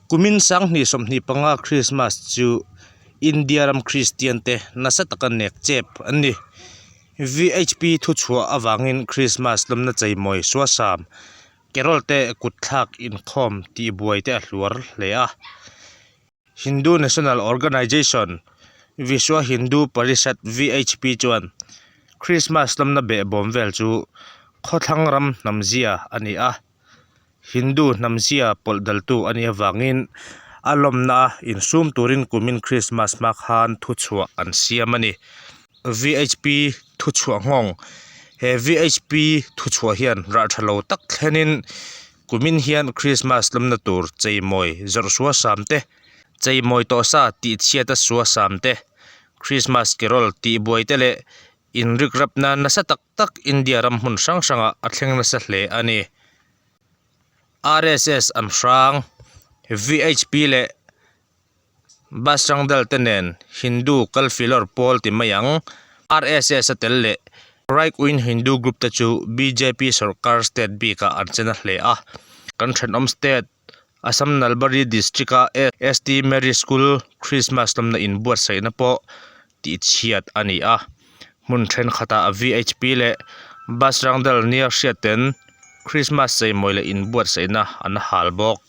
Kumin 2025 Krismas chu India ram Kristian te nasa taka nek chep an ni. VHP thuchhuah avangin Krismas lawmna cheimawi Suasam Carol te kutthlak inkhawm tihbuai te a hluar hle a. Hindu National Organisation, Vishwa Hindu Parishad, VHP, chuan Krismas lawmna behbawm vel chu khawthlang ram hnamzia a ni a, Hindu hnamzia pawlh daltu a nih avangin a lawmna a insum turin kumin Krismas hma khan thuchhuah an siam a ni. VHP thuchhuah nghawng He VHP thuchhuah hian rah tha lo tak thlenin Kumin hian Krismas lawmna tur cheimawi zawrh sua sam te, cheimawi tawh sa tih chhiata sua sam te, Krismas carol tih buai te leh inrikrapna nasa tak tak India ram hmun hrang hrangah a thleng nasa hle a ni. RSS an hrang, VHP leh Bus rangdal te nen Hindu kalfilawr pawl ti mai ang. RSS a tel leh Right Wing Hindu group te chu bjp sorkar state bikah an che na hle a. Kan thenawm state Assam Nalbari district a ST Mary School Christmas lawmna inbuatsaihna pawh tihchhiat a ni a. Hmun thenkhatah VHP leh bus rangdal nia hriatten Christmas cheimawi leh inbuatsaihna an hal bawk.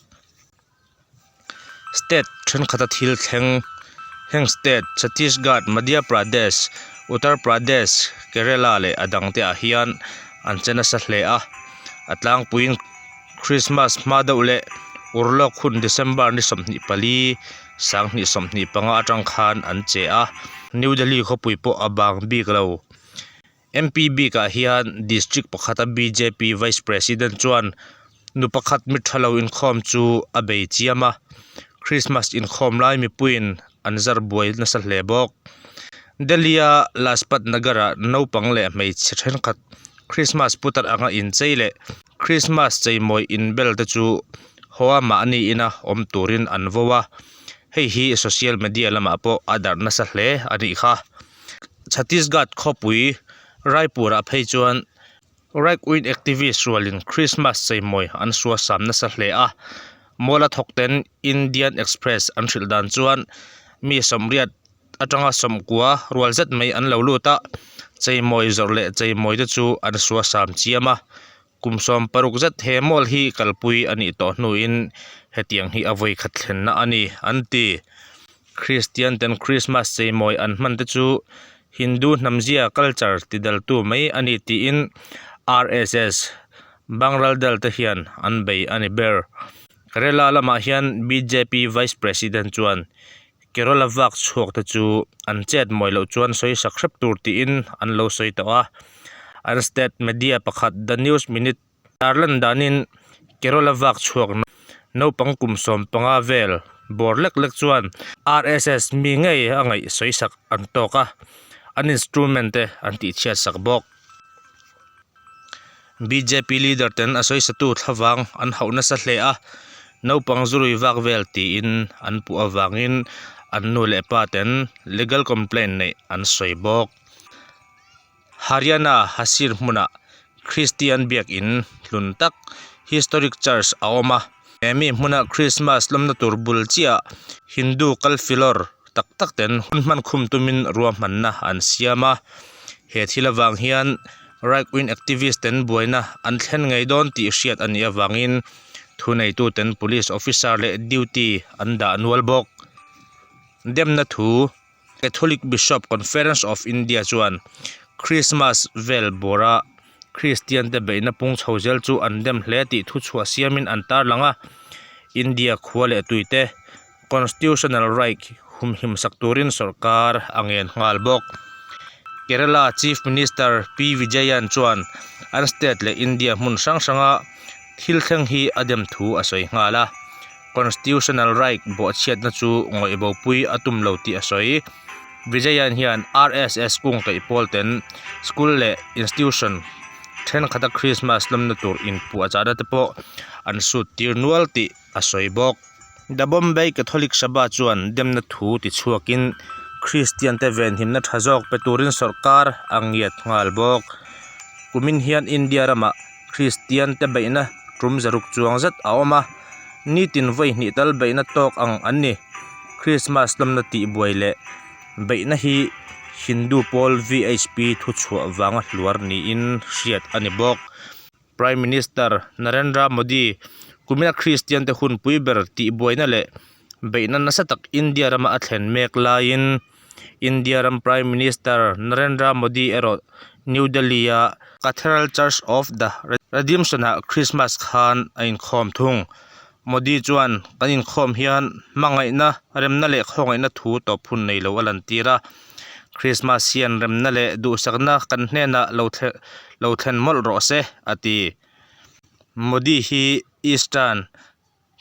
State thenkhat a thil thleng heng state Chhattisgarh, Madhya Pradesh, Uttar Pradesh, Kerala leh a dang te ah hian an che nasa hle a a tlangpuiin Christmas hma deuh leh urlawk hun December ni 24 2025 atang khan an che a New Delhi khawpui pawh a bang bik lo. MP bikah hian district pakhata bjp vice president chuan nu pakhat mi tha lo inkhawm chu a bei chiam a, Christmas inkhawm lai mipuiin an zar buai nasa hle bawk. Delhi-a Lajpat Nagar-ah naupang leh hmeichhe thenkhat Christmas putar anga inchei leh Christmas cheimawi inbel te chu hoa mahni ina awm turin an vo a, hei hi social media lamah pawh a darh nasa hle a nih kha. Chhattisgarh khawpui Raipur-ah phei chuan Right Wing Activist rualin Christmas cheimawi an suasam nasa hle a, mall a thawk ten Indian Express an hrilh dan chuan mi sawmriat atanga sawmkua rual zet mai an lo lut a, cheimawi zawrh leh cheimawi te chu an suasam chiam a, kum 60 zet he mall hi kalpui a nih tawh hnuin hetiang hi a vawikhat thlenna a ni an ti. Kristian ten Krismas cheimawi an hman te chu Hindu hnamzia culture tidaltu mai a ni tiin RSS Bangral Dal te hian an bei a ni ber. Kerala lamah hian bjp Vice President chuan Kerala vak chhuak te chu an chet mawi loh chuan sawi sak hrep tur tiin an lo sawi tawh a. An state media pakhat The News Minute Tarlan danin Kerala vak chhuak naupang kum 15 vel bawr lek lek chuan RSS mi ngei a ngaih sawi sak an tawk a, an instrument te an tihchhiat sak bawk. Bjp leader ten a sawisatu thlavang an hauh nasa hle a, naupang zurui vak vel tiin an puh avangin an nu leh pa ten legal complaint neih an sawi bawk. Haryana Hasir hmunah Kristian biakin hlun tak Historic Church a awm a, he mi hmuna Krismas lawmna tur bul chiah Hindu kalfilawr tak tak ten hun hman khum tumin ruahmanna an siam a, he thil avang hian Right Wing Activist ten buaina an thlen ngei dawn tih hriat a nih avangin thuneituten Police Officer leh duty an dah nual bawk. Demna thu. Catholic Bishop Conference of India chuan Christmas vel bawra Kristian te beihna pung chho zel chu an dem hle tih thuchhuah siamin an tarlang a, India khua leh tuite Constitutional right humhim sak turin sorkar a ngen nghal bawk. Kerala Chief Minister P Vijayan chuan an state leh India hmun hrang hranga thil thleng hi a dem thu a sawi nghal a. Constitutional right bawhchhiatna chu ngawih bopui a tum lo tih a sawi. Vijayan hian RSS kung kaih pawl ten school leh institution thenkhat a Christmas lawmna tur inpuah chahna te pawh an sut tir nual tih a sawi bawk. The Bombay Catholic Sabha chuan demna thu tichhuakin Kristian te venhimna tha zawk pe turin sorkar a ngiat nghal bawk. Kumin hian India ramah Kristian te beihna tum zaruk chuang zet a awm a, nitin vawi hnih tal beihna tawk ang an ni. Krismas lawmna tihbuai leh beihna hi Hindu pawl VHP thuchhuah vanga hluar niin hriat a ni bawk. Prime Minister Narendra Modi kumina Kristian te hunpui ber tihbuaina leh beihna nasa tak India rama a thlen mek laiin India ram Prime Minister Narendra Modi erawh New Delhi-a Cathedral Church of the Redemption-ah Christmas khan a inkhawm thung. Modi chuan kan inkhawm hian hmangaihna, remna leh khawngaihna thu tawp hun nei lo a lantir a. Christmas hian remna leh duhsakna kan hnenah lo lo thlen mawlh rawh se, a ti. Modi hi Eastern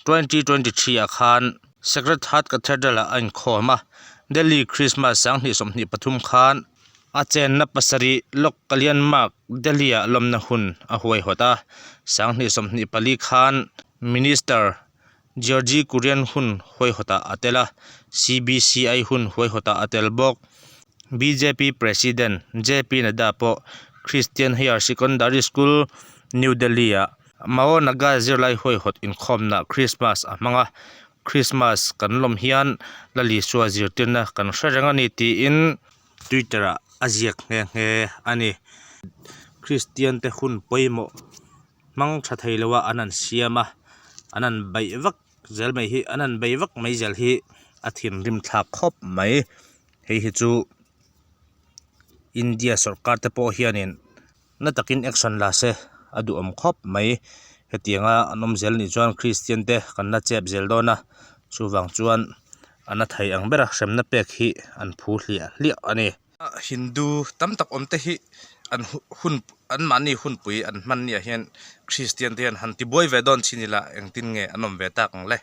2023 ah khan Sacred Heart Cathedral ah a inkhawm a, Delhi Christmas 2023 khan a chenna pasarih Lok Kalyan Marg, Delhi ah lawmna hun a huaihawt a, 2024 khan Minister George Kurian hun huaihawtah a tel a, CBCI hun huaihawtah a tel bawk. Bjp President JP Nadda pawh Christian Higher Secondary School, New Delhi ah Mao Naga zirlai huaihawt inkhawmna Krismas a hmang a, Krismas kan lawm hian Lal Isua zirtirna kan hre reng a ni tiin Twitter ah a ziak nghe nghe a ni. Kristian te hun pawimawh hmang tha thei lo a an han siam a, an han beih vak zel mai hi an han bei vak mai zel hi a thinrim thlak khawp mai. Hei hi chu India sawrkar te pawh hianin Na takin action la se a duhawm khawp mai. Hetianga an awm zel nih chuan Kristian te kan la chep zel dawn a, chuvang chuan a na thei ang bera hremna pek hi an phu hliah hliah a ni. Hindu tam tak awm te hi an hun an mahni hunpui an hman ni ah hian Kristian te hian han tibuai ve dawn chin ila engtin nge an awm ve tak ang le.